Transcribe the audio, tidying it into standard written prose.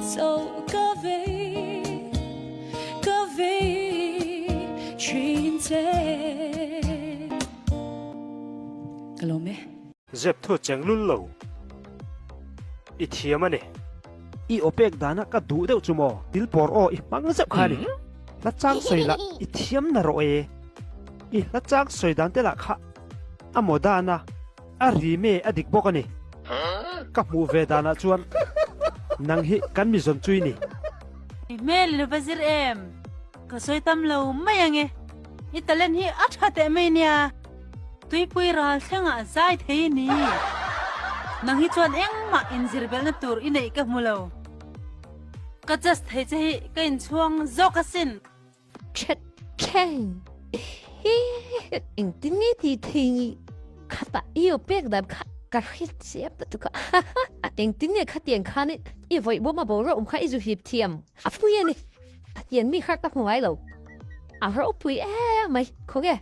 Zo ka vei, ka vei thin che. Ka lawm e. Zep thu cheng lul lo. I thiam a ni. I aw pek dana ka duh deuh chu maw? Til pawr aw i hmang zeuh kha a ni. Hla chang sawi lah i thiam na rawh e. I hla chang sawi dan te lah kha a maw dana a ri me a dik bawk a ni. Ka hmuh ve danah chuan nang hi kan mi zawn chu i ni. I hmel i lo va zir em? Ka sawi tam lo mai ange. I talent hi a tha teh mai nia. Tuipui ral thlengah zai thei i ni. Nang hi chuan engmah inzir belhna tur i neih ka hmu lo. Ka just thei che hi ka inchhuang zawk asin. Chet thleng hi engtin nge tih thei ni khatah i aw pek dan kha ka hre chiap ta tuk a engtin nge khatiang khan i vawih bawm a boruak awm kha i zu hip thiam a pui a ni khatiang mi kha ka hmu ngai lo a ropui em mai khawnge.